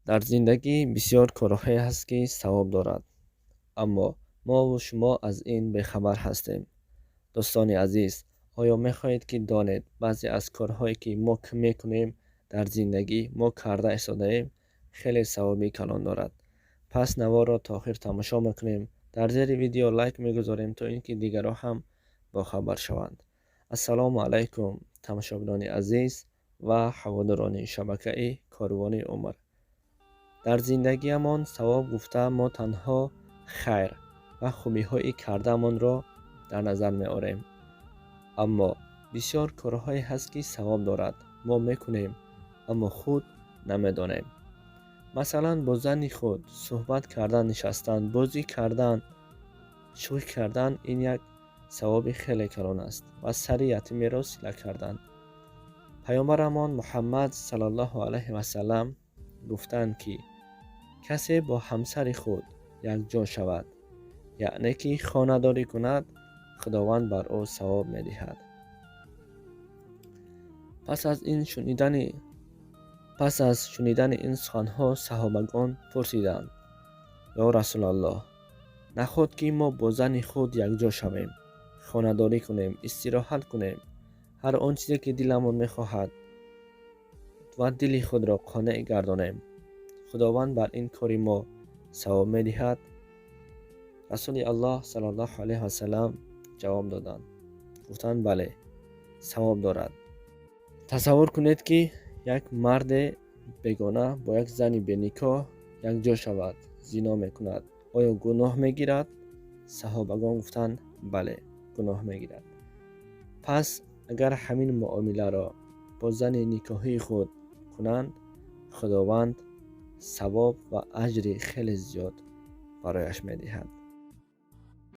Дар зиндагӣ бисёр корҳое ҳаст, ки савоб дорад, аммо мову шумо аз ин бехабар ҳастем. Дӯстони азиз, оё мехоҳед, ки донед, баъзе аз корҳое, ки мо мекунем, дар зиндагӣ мо карда истодаем, хеле савоби калон дорад? Пас наворро то охир тамошо мекунем, дар зери видео лайк мегузорем, то ин ки дигарон ҳам бохабар шаванд. Ассалому алайкум, тамошобинони азиз ва ҳаводорони шабакаи Корвони умр. Дар зиндагиамон савоб гуфта, мо танҳо хайр ва хубиҳои кардаамонро дар назар меорем, аммо бисёр корҳое ҳаст, ки савоб дорад, мо мекунем, аммо худ намедонем. Масалан, бо зани худ суҳбат кардан, нишастан, бозӣ кардан, шӯхӣ кардан — ин як савоби хеле калон аст ва сари ятимеро сила кардан. Паёмбарамон Муҳаммад саллаллоҳу алайҳи васаллам гуфтанд, ки касе бо ҳамсари худ якҷо шавад, яъне ки хонадорӣ кунад, Худованд бар ӯ савоб медиҳад. Пас аз шунидани ин суханҳо саҳобагон пурсиданд: «Ё Расулаллоҳ, наход ки мо бо зани худ якҷо шавем, хонадорӣ кунем, истироҳат кунем, ҳар он чизе, ки диламон мехоҳад, ва дили худро қонеъ гардонем, Худованд бар ин кори мо савоб медиҳад?» Расули Аллоҳ саллаллоҳу алайҳи васаллам ҷавоб доданд, гуфтанд: «Бале, савоб дорад». Тасаввур кунед, ки як марде бегона бо як зани беникоҳ якҷо шавад, зино мекунад, оё гуноҳ мегирад? Саҳобагон гуфтанд: «Бале, гуноҳ мегирад». Пас агар ҳамин муомиларо бо зани никоҳии худ кунанд, Худованд савоб ва аҷри хеле зиёд барояш медиҳад.